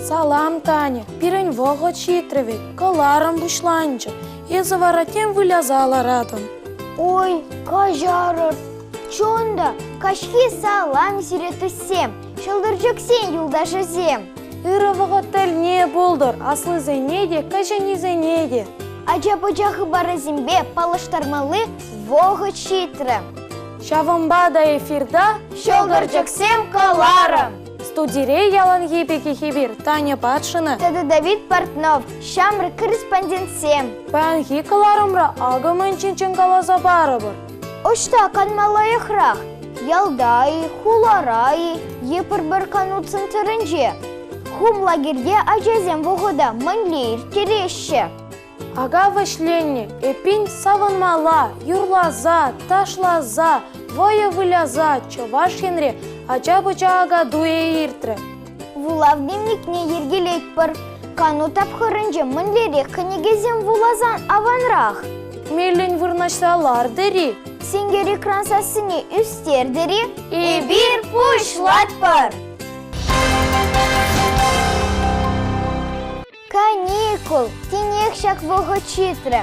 Салам, Таня. Пирӗн вӑхӑт ҫитрӗ вӗт. Кӑларӑм пуҫланчӗ. Эсӗ вара тем выляса ларатӑн. Ой, каҫарӑр. Чӑн та, каҫхи салам сире, туссем, ҫӑлтӑрчӑксен юлташӗсем. Ырӑ вӑхӑт тӗлне пултӑр, аслисене те, кӗҫӗннисене те. Ача-пӑча хыпарӗсемпе паллаштармалли вӑхӑт ҫитрӗ. Ҫавӑнпа та эфирта Ҫӑлтӑрчӑксем кӑларӑм! Студире яланхи пекех эпир Таня Патшина тата Давид Портнов, ҫамрӑк корреспондентсем. Паянхи кӑларӑмра акӑ мӗн ҫинчен каласа парӑпӑр. Ӑҫта канма лайӑхрах? Ялта-и, хулара-и е пӗр-пӗр кану центрӗнче? Хум лагерьте ачасем вӑхӑта мӗнле ирттереҫҫӗ? Ака вӗҫленнӗ, эппин савӑнмалла, юрласа, ташласа, вӑйӑ выляса Чӑваш Енре ача-пӑча акатуйӗ иртрӗ. Вулав дневникне йӗркелетпӗр. Кану тапхӑрӗнче мӗнлерех кӗнекесем вуласан аванрах? Меллӗн вырнаҫса лартӑр-и? Сенкер экран сассине ӳстертӗр-и? Эпир пуҫлатпӑр! Каникул! Тинех ҫак вӑхӑт ҫитрӗ.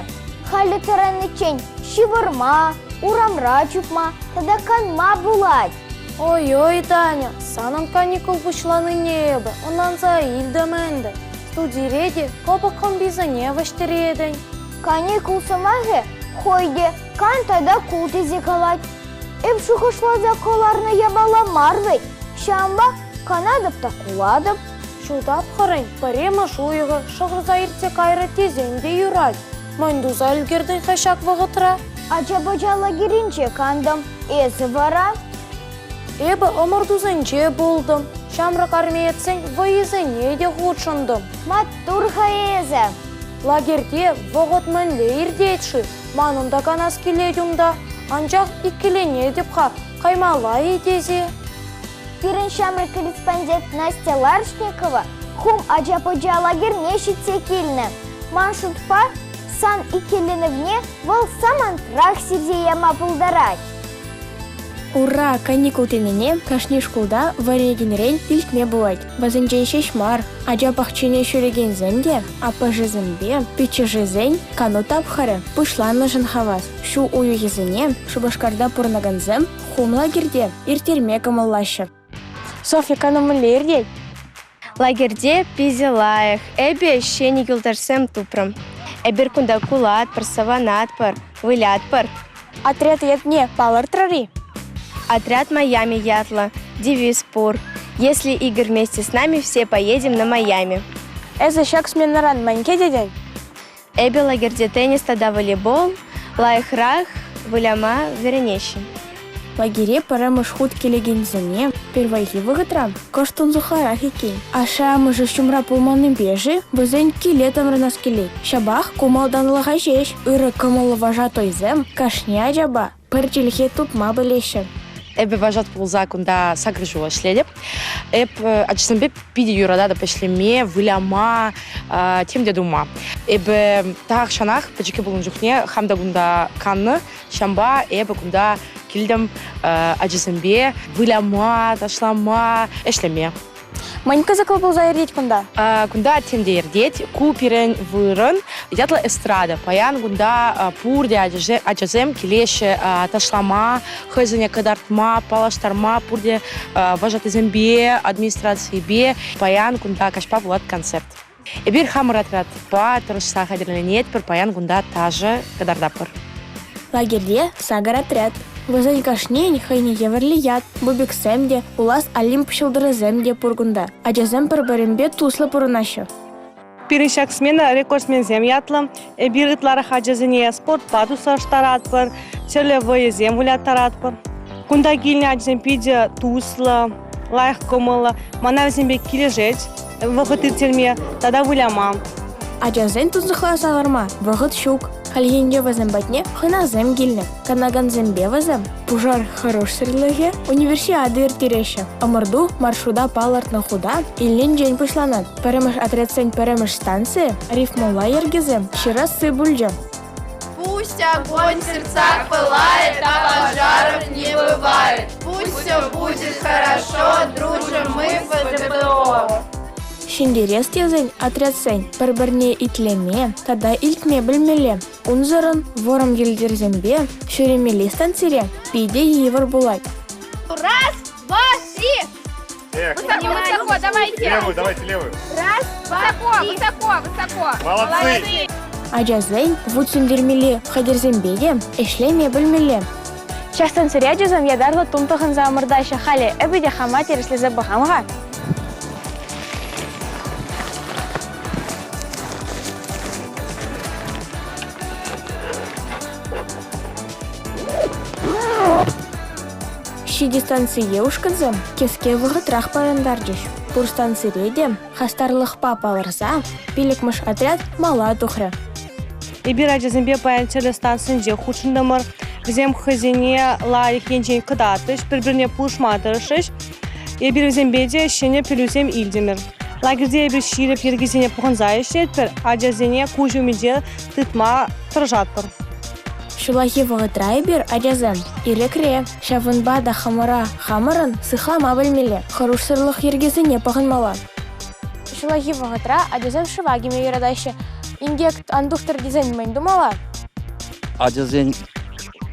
Халӗ тӑраниччен ҫывӑрма, урамра чупма тата канма пулать. Ой-ой, Таня, санӑн каникул пуҫланине эпӗ ӑнланса илтӗм ӗнтӗ. Студире те кӑпӑк хӑмписене вӗҫтеретӗн. Каникул сӑмахӗ хӑй те кан тата кул тесе калать. Эп шухӑшласа кӑларнӑ япала мар вӗт. Ҫавӑнпа канатӑп та кулатӑп. Ҫу тапхӑрӗн пӗрремӗш уйӑхӗ шӑхӑрса иртсе кайрӗ тесен те юрать. Мӗн туса ӗлкӗртӗн-ха ҫак вӑхӑтра? Ача-пӑча лагерӗнче кантӑм. Эсӗ вара? Эпӗ ӑмӑртусенче пултӑм, ҫамрӑк армеецсен вӑййисене те хутшӑнтӑм. Маттур-ха эсӗ! Лагерьте вӑхӑт мӗнле иртет-ши? Манӑн та канас килет унта. Анчах иккӗленетӗп-ха, каймалла-и тесе. Пирӗн ҫамрӑк корреспондент Настя Ларшникова Хум ача-пӑча лагерьне ҫитсе килнӗ. Ман шутпа, сан иккӗленӗвне вӑл самантрах сирсе яма пултарать. Ура, каникул тенине кашни шкулта вӗренекенрен илтме пулать. Вӗсенчен ҫеҫ мар, ача пахчине ҫӳрекенсем те аппӑшӗсемпе пиччӗшӗсен кану тапхӑрӗ пуҫланнӑшӑн хавас. Ҫу уйӑхӗсене Шупашкарта пурӑнакансем Хум лагерьте ирттерме кӑмӑллаҫҫӗ. Софья, кану мӗнле иртет? Лагерьте питӗ лайӑх. Эпӗ ҫӗнӗ юлташсем тупрӑм. Эпир кунта кулатпӑр, савӑнатпӑр, вылятпӑр. Отряд ятне палӑртрӑр-и? Отряд Майами ятлӑ. Девиз пур. Если Игорь вместе с нами, все поедем на Майами. Эсӗ ҫак сменӑран мӗн кӗтетӗн? Эпӗ лагерьте теннис тата волейбол лайӑхрах выляма вӗренеҫҫӗ. Лагере пӗрремӗш хут килекенсене пирвайхи вӑхӑтра кӑшт тунсӑхларах иккен. Ашшӗ-амӑшӗ ҫумра пулманнипе-ши вӗсен киле таврӑнас килет. Ҫапах ку малтанлӑха ҫеҫ ырӑ кӑмӑллӑ вожатӑйсем кашни ачапа пӗр чӗлхе тупма пӗлеҫҫӗ. Эпӗ вожат пулса кунта сакӑр ҫул ӗҫлетӗп. Эп ачасемпе питӗ юрататӑп ӗҫлеме, выляма, тем те тума. Эпӗ тахҫанах пӗчӗккӗ пулнӑ чухне хам та кунта каннӑ. Ҫавӑнпа эпӗ кунта килтӗм ачасемпе выляма, ташлама, ӗҫлеме. Мӗн кӑсӑклӑ пулса иртет кунта? Кунта тем те иртет. Ку пирӗн вырӑн ятлӑ эстрада. Паян кунта пурте ачасем килеҫҫӗ ташлама, хӑйсене кӑтартма, паллаштарма, пурте вожатӑсемпе, администраципе. Паян кунта каҫпа пулать концерт. Эпир хамӑр отрядпа тӑрӑшса хатӗрленетпӗр, паян кунта ташӑ кӑтартатпӑр. Лагерьте сакӑр отряд. Вӗсен кашнийӗн хӑйне евӗрлӗ ят, бубиксем те, пулас Олимп ҫӑлтӑрӗсем те пур кунта. Ачасем пӗр-пӗринпе туслӑ пурӑнаҫҫӗ. Пирӗн ҫак смена рекордсменсем ятлӑ. Эпир ытларах ачасене спортпа туслаштаратпӑр, тӗрлӗ вӑйӑсем выляттаратпӑр. Кунта килнӗ ачасем питӗ туслӑ, лайӑх кӑмӑллӑ. Мана вӗсемпе килӗшет вӑхӑт ирттерме тата выляма. Ачасен тунсӑхласа ларма вӑхӑт ҫук. Хальхинче вӗсем патне хӑнасем килнӗ. Канакансемпе вӗсем пушар хӑрушсӑрлӑхӗ универсиада ирттереҫҫӗ. Ӑмӑрту маршрута палӑртнӑ хута илнинчен пуҫланать. Пӗрремӗш отрядсен пӗрремӗш станцийӗ рифмӑлла йӗркесем ҫырасси пулчӗ. Пусть огонь в сердцах пылает, а пожаров не бывает. Пусть все будет хорошо, дружим мы в ФДБО. Ҫӗнтерес тесен отрядсен пӗр-пӗрне итлеме тата илтме пӗлмелле. Унсӑрӑн вӑрӑм йӗлтӗрсемпе ҫӳремелли станцире питӗ йывӑр пулать. Раз, два, три! Высоко, высоко, давайте! Левую, давайте левую. Раз, два, высоко, три. Высоко, высоко! Молодцы! Ачасен вут сӳнтермелли хатӗрсемпе те ӗҫлеме пӗлмелле. Ҫак станцире ачасем ятарлӑ тум тӑхӑнса ӑмӑртаҫҫӗ. Халӗ эпӗ те хама тӗрӗслесе пӑхам-ха. Ҫи дистанцие ушкӑнсем кӗске вӑхӑтрах парӑнтарчӗҫ. Пур станцире те хастарлӑхпа палӑрса пиллӗкмӗш отряд мала тухрӗ. Эпир ачасемпе паян тӗрлӗ станцинче хутшӑнтӑмӑр. Вӗсем хӑйсене лайӑх енчен кӑтартрӗҫ, пӗр-пӗрне пулӑшма тӑрӑшрӗҫ. Эпир вӗсемпе те ҫӗнӗ пӗлӳсем илтӗмӗр. Лагерьте эпир ҫирӗп йӗркесене пӑхӑнса ӗҫлетпӗр, ачасене куҫ умӗнче тытма тӑрӑшатпӑр. Ҫуллахи вӑхӑтра эпир, ачасем, ирӗкре. Ҫавӑнпа та хамӑра хамӑрӑн сыхлама пӗлмелле, хӑрушсӑрлӑх йӗркисене пӑхӑнмалла. Ҫуллахи вӑхӑтра ачасем шыва кӗме юратаҫҫӗ. Инкек ан тухтӑр тесен мӗн тумалла? Ачасен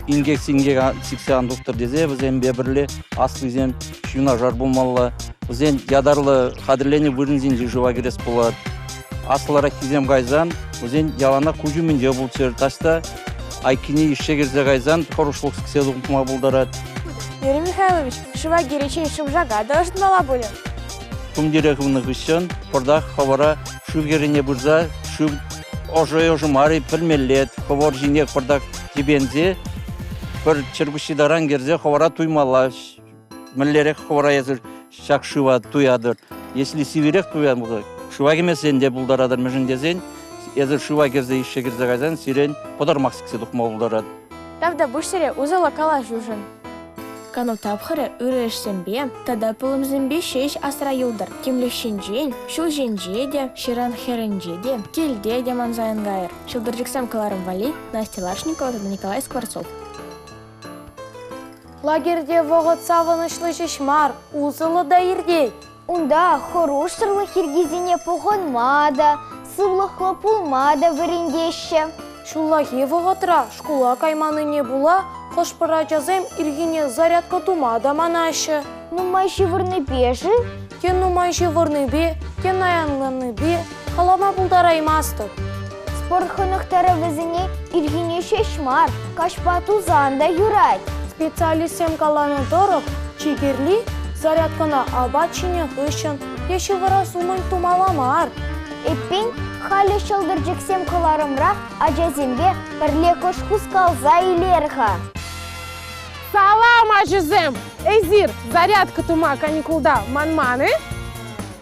инкек-синкек сиксе ан тухтӑр тесе вӗсемпе пӗрле аслисем юнашар пулмалла. Вӗсен ятарлӑ хатӗрленӗ вырӑнсенче шыва кӗрес пулать. Аслӑраххисем кайсан вӗсен яланах куҫ умӗнче пулччӑр. Таҫта айккине ишсе кӗрсе кайсан хӑрушлӑх сиксе тухма пултарать. Юрий Михайлович, шыва кӗриччен шӑмшака та ӑшӑтмалла пулӗ. Тумтире хывнӑ хыҫҫӑн пӑртак хӑвӑра шыв хӗррине пырса шыв ӑшӑ-ӑшӑ мар-и пӗлмелле. Хӑвӑр ҫине пӑртак йӗпенсе пӗр чӗркуҫҫи таран кӗрсе хӑвӑра туймалла. Мӗнлерех хӑвӑра эсир ҫак шыва туятӑр? Если сивӗрех туян пулсан, шыва кӗмесен те пултаратӑр. Мӗншӗн тесен эсир шыва кӗрсе ишсе кӗрсе кайсан сирӗн пӑтӑрмах сиксе тухма пултарать. Тавтапуҫ сире усӑллӑ калаҫушӑн. Кану тапхӑрӗ ырӑ ӗҫсемпе тата пулӑмсемпе ҫеҫ асра юлтӑр. Тимлӗх ҫинчен, ҫул ҫинче те, ҫыран хӗрринче те, килте те манса ан кайӑр. Ҫӑлтӑрчӑксем кӑларӑм валли Настя Лашникова тата Николай Скворцов. Лагерьте вӑхӑт савӑнӑҫлӑ ҫеҫ мар, усӑллӑ та иртет. Унта хӑрушсӑрлӑх йӗркисене пӑхӑнма та, сывлӑхлӑ пулма та вӗрентеҫҫӗ. Ҫуллахи вӑхӑтра шкула кайманнине пула хӑш-пӗр ачасем ирхине зарядка тума та манаҫҫӗ. Нумай ҫывӑрнипе-ши? Те нумай ҫывӑрнипе, те наянланнипе калама пултараймастӑп. Спорт хӑнӑхтарӑвӗсене ирхине ҫеҫ мар, каҫпа тусан та юрать. Специалистсем каланӑ тӑрӑх, чи кирли зарядкӑна апат ҫинӗ хыҫҫӑн е ҫывӑрас умӗн тумалла мар. Эппин, халӗ ҫӑлтӑрчӑксем кӑларӑмра ачасемпе пӗрле кӑшт хускалса илер-ха. Салам, ачасем! Эсир зарядка тума каникулта манман-и?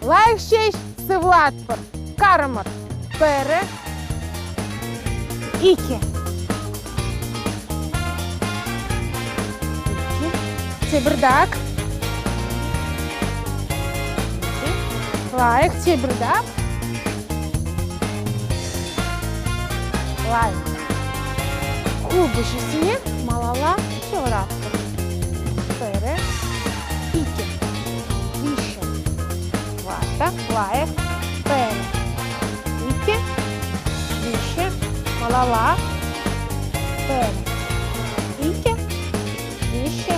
Лайӑх ҫеҫ сывлатпӑр. Карӑмӑр. Пӗрре, иккӗ. Тепӗртак. Лайӑх, тепӗртак. Лайӑх. Хул пуҫӗсене малалла ҫавӑратпӑр. Пӗрре, иккӗ, виҫҫӗ, тӑваттӑ, лайӑх, пӗр, иккӗ, виҫҫӗ, малалла, пӗр, иккӗ, виҫҫӗ,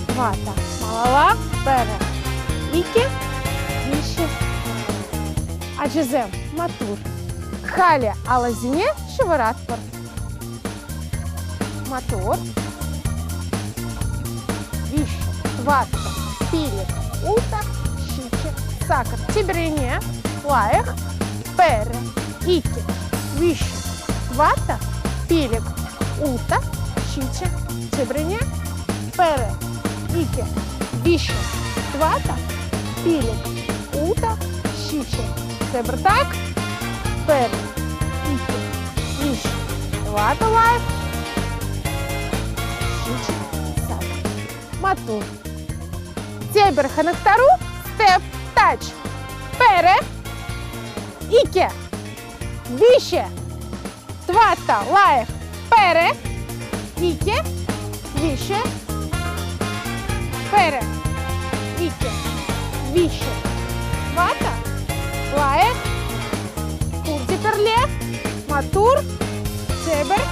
тӑваттӑ, малалла, пӗр, иккӗ, виҫҫӗ. Ачасем, маттур. Халӗ алӑсене ҫывӑратпӑр. Маттур. Виҫҫӗ, тӑваттӑ, пилӗк, улттӑ, ҫиччӗ, сакӑр. Тепӗрне лайӑх. Пӗр, иккӗ, виҫҫӗ, тӑваттӑ, пилӗк, улттӑ, ҫиччӗ. Тепӗрне пӗр, иккӗ, виҫҫӗ, тӑваттӑ, пилӗк, улттӑ, ҫиччӗ. Тепӗр так. Пӗр, иккӗ, виҫ, тӑваттӑ лайӑх. Ҫиччӗ, сакӑр. Маттур. Тепӗр хӑнӑхтару степ тач. Пӗрре, иккӗ, виҫҫӗ, тӑваттӑ лайӑх. Пӗрре, иккӗ, виҫҫӗ, пӗрре, иккӗ, виҫҫӗ, тӑваттӑ. Маттур. Тепӗр.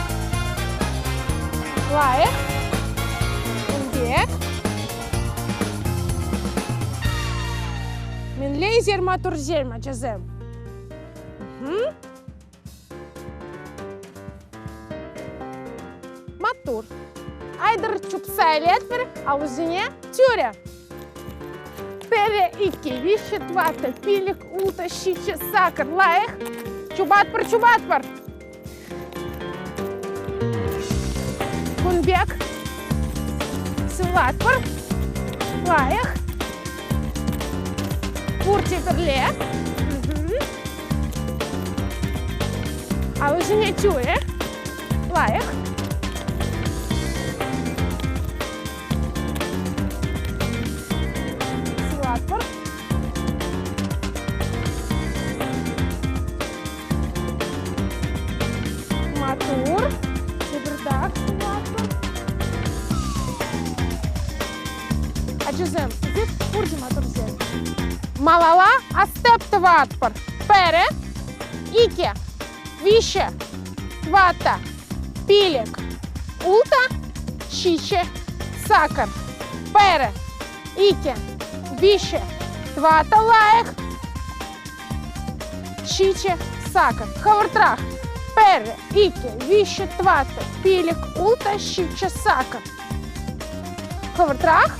Лайӑх. Ун пек. Мӗнле эсир маттурсем, ачасем? Маттур. Айтӑр чупса илетпӗр, алӑсене тӳрӗ. Пӗрре, иккӗ, виҫҫӗ, тӑваттӑ, пилӗк, ултӑ, ҫиччӗ, сакӑр. Лайӑх. Чупатпӑр, чупатпӑр. Кун пек. Сывлатпӑр. Лайӑх. Пурте пӗрле. Алӑсене тӳрӗ. Лайӑх. Сывлатпӑр. Маттур. Тепӗртак сывлатпӑр. Ачасем, эсир пурте маттурсем. Малалла астеп тӑватпӑр. Пӗрре, икӗ, виҫҫӗ, тӑваттӑ, пилӗк, ултӑ, ҫиччӗ, сакӑр. Пӗрре, икӗ, виҫҫӗ, тӑваттӑ лайӑх. Ҫиччӗ, сакӑр. Хӑвӑртрах. Пӗрре, икӗ, виҫҫӗ, тӑваттӑ, пилӗк, ултӑ, ҫиччӗ, сакӑр. Хӑвӑртрах.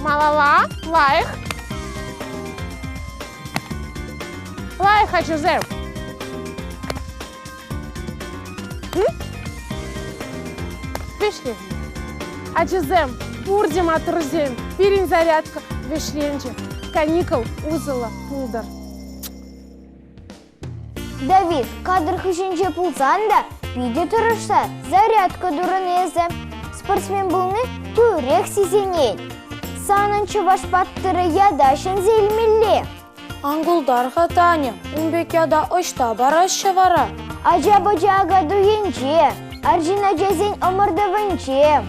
Малалла, лайӑх. Лайӑх, ачасем. Вӗҫленнӗ. Ачасем, пурте маттурсем, пирӗн зарядка вӗҫленчӗ. Каникул усӑллӑ пултӑр. Давид, кадр хыҫӗнче пулсан та питӗ тӑрӑшса зарядка турӑн эсӗ. Спортсмен пулни тӳрех сисӗнет. Санӑн чӑваш паттӑрӗ ята ҫӗнсе илмелле. Ан култар-ха, Таня, ун пек ята ӑҫта параҫҫӗ вара? Ача-пӑча акатуйӗнче, арҫын ачасен ӑмӑртӑвӗнче.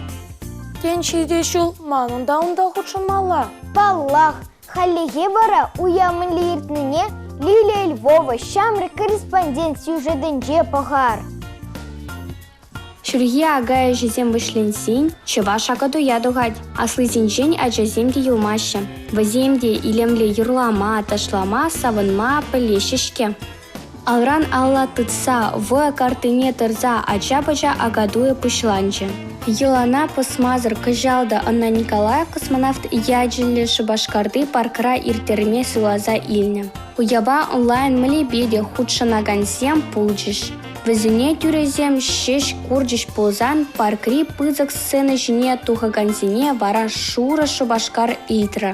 Тен, ҫитес ҫул манӑн та унта хутшӑнмалла? Паллах, хальлӗхе вара уяв мӗнле иртнине Лилия Львова ҫамрӑк корреспондент сюжетӗнче пӑхар. Ҫурхи ака ӗҫӗсем вӗҫленсен чӑваш Акатуя тухать. Аслисенчен ачасем те юлмаҫҫӗ. Вӗсем те илемлӗ юрлама, ташлама, савӑнма пӗлеҫҫӗ-ҫке. Алран алла тытса вӑйӑ картине тӑрса ача-пӑча Акатуйӗ пуҫланчӗ. Йӑлана пӑсмасӑр кӑҫал та ӑна Николаев космонавт ячӗллӗ Шупашкарти паркра ирттерме суйласа илнӗ. Уява онлайн мелӗпе те хутшӑнакансем пулчӗҫ. Вӗсене тӳресем ҫеҫ курчӗҫ пулсан паркри пысӑк сцена ҫине тухакансене вара шурӑ Шупашкар ыйтрӗ.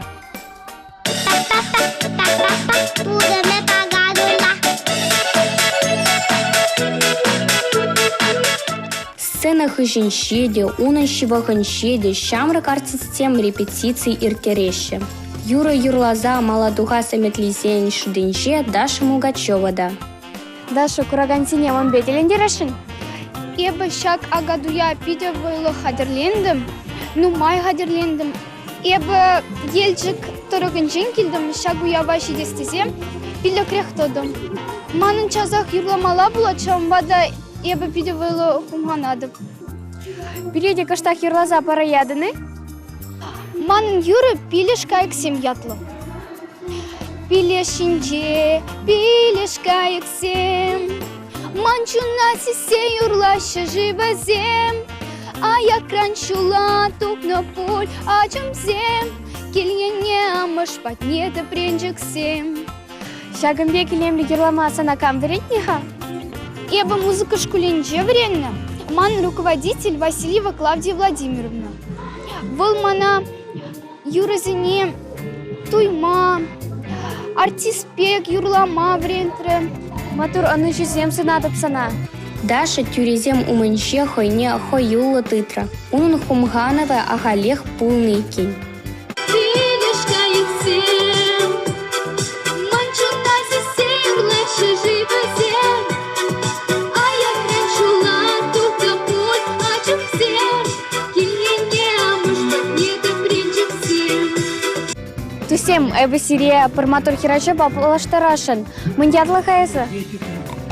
Сцена хыҫӗнче те, унӑн ҫывӑхӗнче те ҫамрӑк артистсем репетици ирттереҫҫӗ. Юрӑ юрласа мала тухас ӗмӗтлисен шутӗнче Даша Мулгачева та. Даша, куракансене мӗнпе тӗлӗнтересшӗн? Эпӗ ҫак Акатуя питӗ вӑйлӑ хатӗрлентӗм, нумай хатӗрлентӗм. Эпӗ Елчӗк тӑрӑхӗнчен килтӗм, ҫак уява ҫитес тесе пиллӗкрех тӑтӑм. Манӑн часах юрламалла пулать, ҫавӑнпа та эпӗ питӗ вӑйлӑ хумханатӑп. Пире те кӑштах юрласа параятӑн-и? Манӑн юрӑ «Пилеш кайӑксем» ятлӑ. Пилеш ҫинче пилеш кайӑксем, Ман чуна сиссе юрлаҫҫӗ-ши вӗсем? Аякран ҫула тухнӑ пуль ачамсем, Килнене амӑш патне тӗпренчӗксем. Ҫакӑн пек илемлӗ юрлама сана кам вӗрентнӗ-ха? Эпӗ музыка шкулӗнче вӗреннӗ. Ман руководитель Васильева Клавдия Владимировна. Вӑл мана юрӑсене туйма, артист пек юрлама вӗрентрӗ. Маттур ӑнӑҫусем сунатӑп сана. Даша тӳресем умӗнче хӑйне хӑюллӑ тытрӗ. Унӑн хумханӑвӗ ахалех пулнӑ иккен. Пилеш кайӑксем, ман чуна сиссе юрлаҫҫӗ-ши вӗсем? Аякран ҫула тухнӑ пуль ачамсем. Туссем, эпӗ сире пӗр маттур хӗрачапа паллаштарасшӑн. Мӗн ятлӑ-ха эсӗ?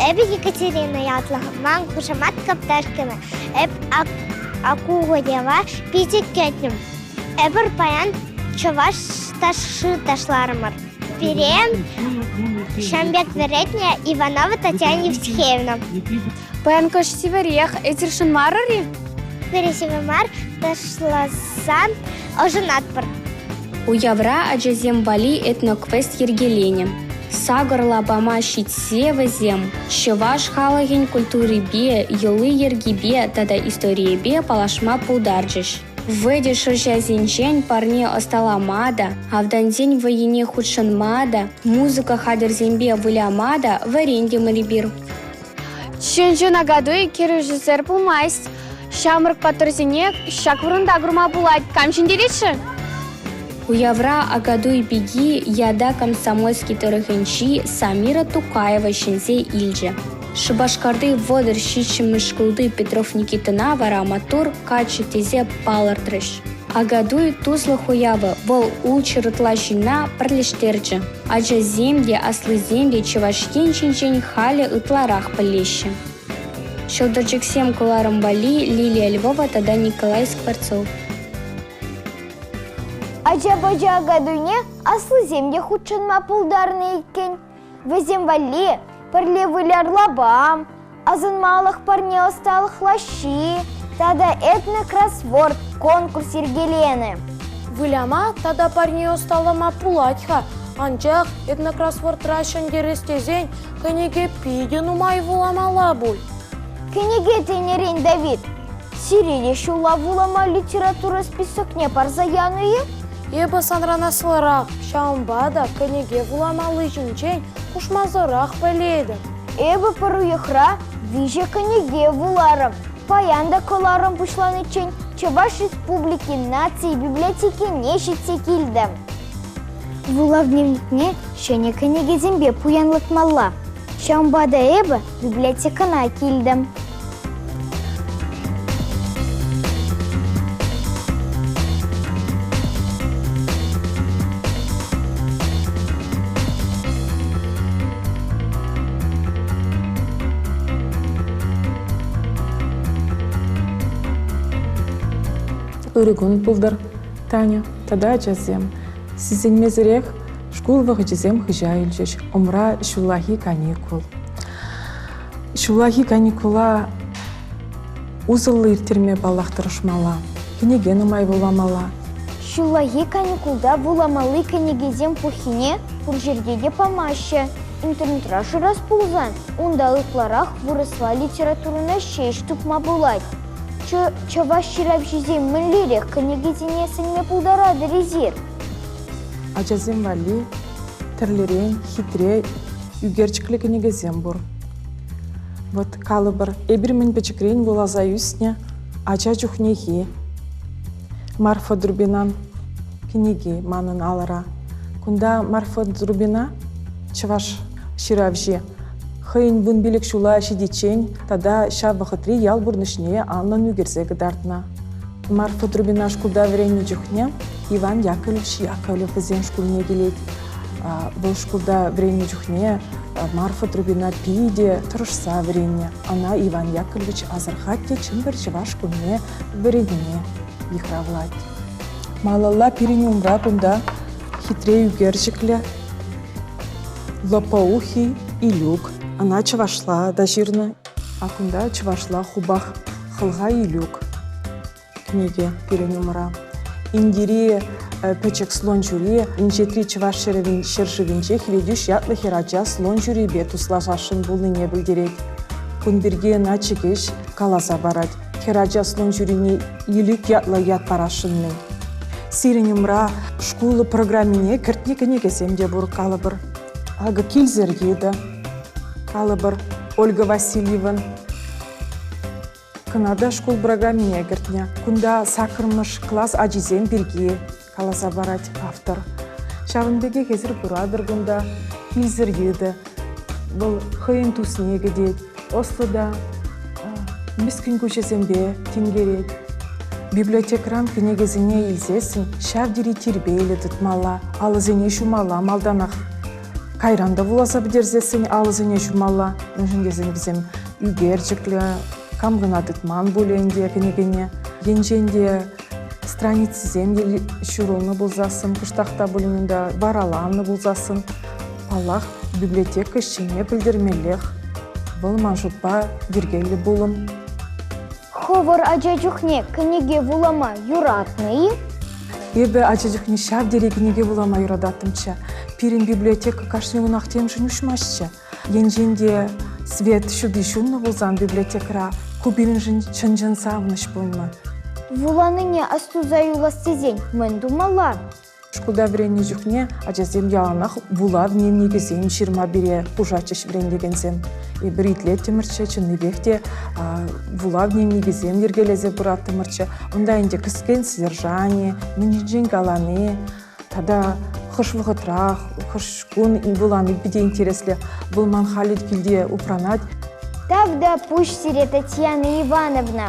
Эпӗ Екатерина ятлӑ. Ман хушамат Копташкина. Эп Акугодева питӗ кӗтнӗ. Эпир паян чӑваш ташши ташларӑмӑр. Пире ҫамбек вӗретнӗ Иванова Татьяна Евтихеевна. Паян кӑшт сивӗрех, эсир шӑнмарӑр-и? Пире сивӗ мар, ташласан ӑшӑнатпӑр. Уявра ачасем валли этноквест йӗркеленӗ. Сакӑр лапама ҫитсе вӗсем чӑваш халӑхӗн культурипе, йӑли-йӗркипе тата историйӗпе паллашма пултарчӗҫ. Вӗтӗ шӑрҫасенчен парне ӑсталама та, автансен вӑййине хутшӑнма та, музыка хатӗрсемпе выляма та вӗрентӗмӗр эпир. Чӑн-чӑн Акатуй кӗрешӳсӗр пулмасть. Ҫамрӑк паттӑрсене ҫак вырӑнта курма пулать. Кам ҫӗнтерет-ши? Уявра Акатуй пики ята Комсомольски тӑрӑхӗнчи Самира Тукаева ҫӗнсе илчӗ. Шупашкарти 37-мӗш шкулти Петров Никитӑна вара маттур каччӑ тесе палӑртрӗҫ. Акатуй туслӑх уявӗ вӑл ултҫӗр ытла ҫынна пӗрлештерчӗ. Ачасем те, аслисем те Чӑваш Ен ҫинчен халӗ ытларах пӗлеҫҫӗ. Ҫӑлтӑрчӑксем кӑларӑм валли Лилия Львова тата Николай Скворцов. Ача-пӑча Акатуйне аслисем те хутшӑнма пултарнӑ иккен. Вӗсем валли пӗрле выляр лапам, асӑнмалӑх парне ӑсталӑх лаҫҫи тата этнокроссворд конкурс йӗркеленӗ. Выляма тата парне ӑсталама пулать-ха, анчах этнокроссвордра ҫӗнтерес тесен кӗнеке питӗ нумай вуламалла пуль. Кӗнеке тенӗрен, Давид, сире те ҫулла вулама литература списокне парса янӑ-и? Эпӗ санран аслӑрах, ҫавӑнпа та кӗнеке вуламалли ҫинчен хушмасӑрах пӗлетӗп. Эпӗ пӗр уйӑхра виҫӗ кӗнеке вуларӑм. Паян та кӑларӑм пуҫланиччен Чӑваш Республикин наци библиотекине ҫитсе килтӗм. Вулав дневникне ҫӗнӗ кӗнекесемпе пуянлатмалла. Ҫавӑнпа та эпӗ библиотекӑна килтӗм. Ырӑ кун пултӑр, Таня тата ачасем. Сисӗнмесӗрех шкул вӑхӑчӗсем хыҫа илчӗҫ. Умра ҫуллахи каникул. Ҫуллахи каникула усӑллӑ ирттерме паллах тӑрӑшмалла. Кӗнеке нумай вуламалла. Ҫуллахи каникулта вуламалли кӗнекесен пуххине пур ҫӗрте те памаҫҫӗ. Интернетра шырас пулсан унта ытларах вырӑсла литературӑна ҫеҫ тупма пулать. Чӑваш ҫыравҫисем мӗнлерех кӗнекесене сӗнме пултаратӑр эсир? Ачасем валли тӗрлӗрен хитре ӳкерчӗклӗ кӗнекесем пур. Вот калӑпӑр, эпир мӗн пӗчӗкрен вуласа ӳснӗ ача чухнехи Марфа Трубинан кӗнеки манӑн алӑра. Кунта Марфа Трубина чӑваш ҫыравҫи хӑйӗн 15 ҫула ҫитиччен тата ҫав вӑхӑтри ял пурнӑҫне анлӑн ӳкерсе кӑтартнӑ. Марфа Трубина шкулта вӗреннӗ чухне Иван Яковлевич Яковлев вӗсен шкулне килет. Вӑл шкулта вӗреннӗ чухне Марфа Трубина питӗ тӑрӑшса вӗреннӗ. Ӑна Иван Яковлевич асӑрхать те Чӗмпӗр чӑваш шкулне вӗренме йыхравлать. Малалла пирӗн умра кунта хитре ӳкерчӗклӗ Лопоухий Илюк. Ӑна чӑвашла та ҫырнӑ. А кунта чӑвашла хупах Хӑлха Илюк кӗнеке пирӗн умра. Индири пӗчӗк слон ҫури инҫетри чӑваш ҫӗршывӗнче Хветӳҫ ятлӑ хӗрача слон ҫурипе туслашасшӑн пулнине пӗлтерет. Кун пирки ӑна Чӗкеҫ каласа парать. Хӗрача слон ҫурине Илюк ятлӑ ят парасшӑн-мӗн. Сирӗн умра шкул программине кӗртнӗ кӗнекесем те пур, калӑпӑр. Акӑ килсӗр йытӑ, калӑпӑр, Ольга Васильевӑн. Кӑна та шкул программине кӗртнӗ. Кунта саккӑрмӗш класс ачисем пирки каласа парать автор. Ҫавӑн пекех эсир куратӑр кунта килсӗр йытӑ. Вӑл хӑйӗн тусне кӗтет, ӑслӑ та мӗскӗн куҫӗсемпе тинкерет. Библиотекӑран кӗнекесене илсессӗн ҫав тери тирпейлӗ тытмалла, алӑсене ҫумалла малтанах. Кайран та вуласа пӗтерсессӗн алӑсене ҫумалла, мӗншӗн тесен вӗсем ӳкерчӗклӗ, кам кӑна тытман пулӗ ӗнтӗ кӗнекене. Енчен те страницисем ҫурӑлнӑ пулсассӑн, кӑштах та пулин унта вараланнӑ пулсассӑн, паллах, библиотека ӗҫченне пӗлтермеллех. Вӑл ман шутпа йӗркеллӗ пулӑм. Хӑвӑр ача чухне кӗнеке вулама юратнӑ-и? Эпӗ ача чухне ҫав тери кӗнеке вулама юрататтӑмччӗ. Пирӗн библиотека кашни кунах темшӗн уҫмастчӗ. Енчен те свет ҫути ҫуннӑ пулсан библиотекӑра ку пирӗншӗн чӑн-чӑн савӑнӑҫ пулнӑ. Вуланине астуса юлас тесен мӗн тумалла? Шкулта вӗреннӗ чухне ачасем яланах вулав дневникӗсем ҫырма пире хушатчӗҫ вӗрентекенсем. Эпир итлеттӗмӗрччӗ, чӑннипех те вулав дневникӗсем йӗркелесе пыраттӑмӑрччӗ. Унта ӗнтӗ кӗскен содержани, мӗн ҫинчен калани тата хӑш вӑхӑтра, хӑш кун вулани питӗ интереслӗ. Вӑл ман халӗ килте упранать. Тавта пуҫ сире, Татьяна Ивановна.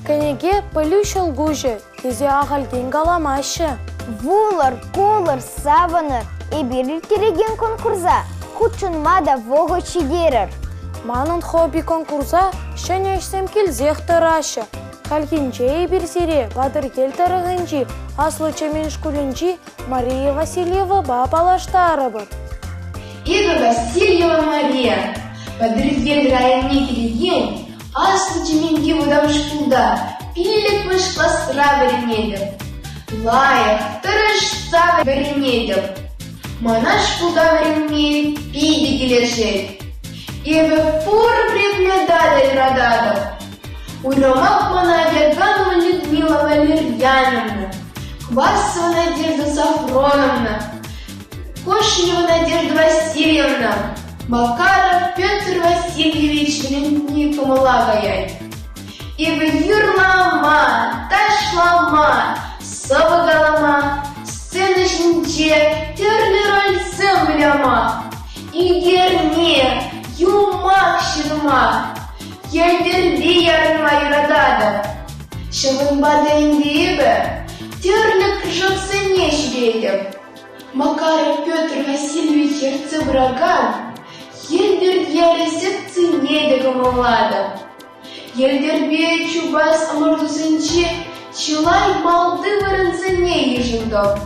Кӗнеке пӗлӳ ҫӑлкуҫӗ тесе ахальтен каламаҫҫӗ. Вулӑр, кулӑр, савӑнӑр. Эпир ирттерекен конкурса хутшӑнма та вӑхӑт ҫитерӗр. Манӑн хобби конкурса ҫӗнӗ ӗҫсем килсех тӑраҫҫӗ. Хальхинче эпир сире Патӑрьел тӑрӑхӗнчи Аслӑ Чемен шкулӗнчи Мария Васильевӑпа паллаштарӑпӑр. Эпӗ Васильева Мария, Патӑрьел районне килекен Аслӑ Чементи вӑтам шкулта пиллӗкмӗш класра вӗренетӗп. Лайӑх, тӑрӑшса вӗренетӗп. Мана шкулта вӗренме питӗ килӗшет. Эпӗ пур предмета та юрататӑп. Уйрӑмах мана Яганова Людмила Валерьяновна, Квасова Надежда Сафроновна, Кошелева Надежда Васильевна, Макаров Петр Васильевич вӗрентни кӑмӑла каять. Эпӗ юрлама, ташлама, сӑвӑ калама, сцена ҫинче тӗрлӗ рольсем выляма, ӳкерме, юмах ҫырма, йӗлтӗрпе ярӑнма юрататӑп. Ҫавӑнпа та ӗнтӗ эпӗ тӗрлӗ кружоксене ҫӳретӗп. Макаров Петр Васильевич ертсе пыракан йӗлтӗр йӗрӗ секцине те кӑмӑллатӑп. Йӗлтӗрпе чупас ӑмӑртусенче чылай малти вырӑнсене йышӑнтӑм.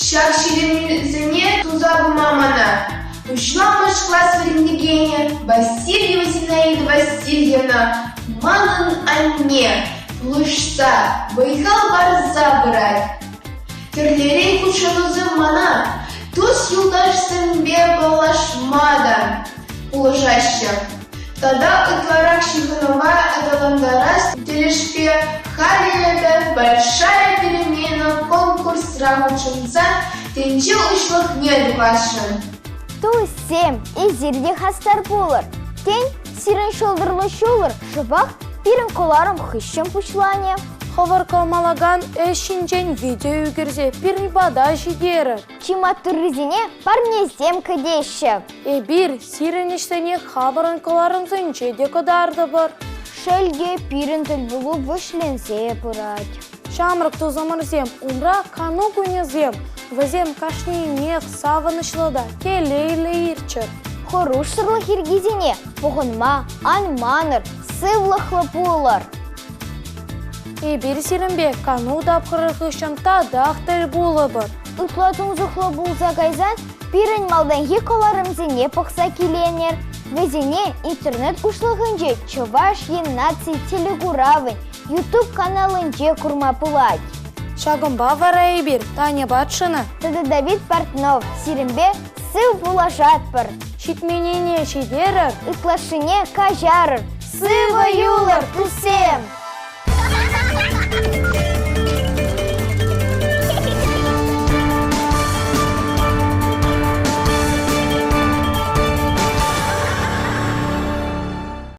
Ҫак ҫитӗнӳсене туса пыма мана пуҫламӑш класс вӗрентекенӗ Васильева Зинаида Васильевна манӑн анне пулӑшса, вӑй-хал парса пырать. Тӗрлӗрен хутшӑнусем мана тус-юлташсемпе паллашма та пулӑшаҫҫӗ. Тата ытларах ҫыхӑнӑва аталантарас тӗлӗшпе халӗ эпӗ «Большая перемена» конкурсра хутшӑнса тӗнче уҫлӑхне тухасшӑн. Туссем, эсир те хастар пулӑр. Тен, сирӗн ҫӑлтӑрлӑ ҫулӑр шӑпах пирӗн кӑларӑм хыҫҫӑн пуҫланӗ. Хӑвӑр кӑмӑллакан ӗҫ ҫинчен видео ӳкерсе пирӗн пата ҫитерӗр. Чи маттуррисене парнесем кӗтеҫҫӗ. Эпир сирӗн ӗҫсене хамӑрӑн кӑларӑмсенче те кӑтартӑпӑр. Шел те, пирӗн тӗлпулу вӗҫленсе пырать. Ҫамрӑк тусӑмӑрсем умра кану кунӗсем. Вӗсем кашнинех савӑнӑҫлӑ та телейлӗ иртчӗр. Хӑрушсӑрлӑх йӗркисене пӑхӑнма ан манӑр, сывлӑхлӑ пулӑр! Эпир сирӗнпе кану тапхӑрӗ хыҫҫӑн татах тӗл пулӑпӑр. Ытла тунсӑхлӑ пулса кайсан пирӗн малтанхи кӑларӑмсене пӑхса киленӗр. Вӗсене интернет уҫлӑхӗнче Чӑваш Ен наци телекуравӗн YouTube каналӗнче курма пулать. Ҫакӑнпа вара эпир Таня Патшина тата Давид Портнов сирӗнпе сыв пулашатпӑр. Ҫитменнине ҫитерӗр, ытлашшине каҫарӑр. Сывӑ юлӑр, туссем!